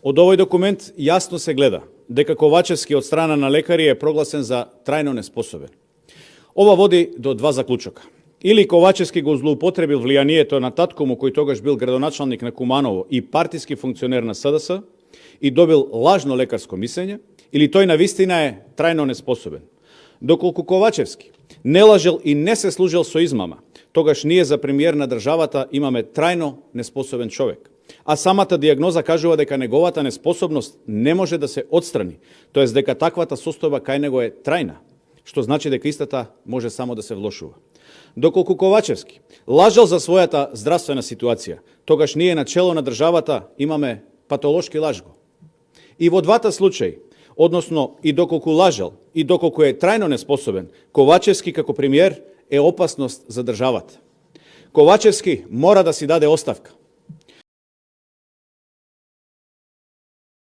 Од овој документ јасно се гледа дека Ковачевски од страна на лекари е прогласен за трајно неспособен. Ова води до два заклучока. Или Ковачевски го злоупотребил влијанието на татко му, кој тогаш бил градоначалник на Куманово и партиски функционер на СДС и добил лажно лекарско мислење, или тој навистина е трајно неспособен. Доколку Ковачевски не лажел и не се служил со измама, тогаш ние за премиер на државата имаме трајно неспособен човек. А самата диагноза кажува дека неговата неспособност не може да се отстрани, тоест дека таквата состојба кај него е трајна, што значи дека истата може само да се влошува. Доколку Ковачевски лажал за својата здравствена ситуација, тогаш ние на чело на државата имаме патолошки лажго. И во двата случаи, односно и доколку лажал и доколку е трајно неспособен, Ковачевски како премиер е опасност за државата. Ковачевски мора да си даде оставка.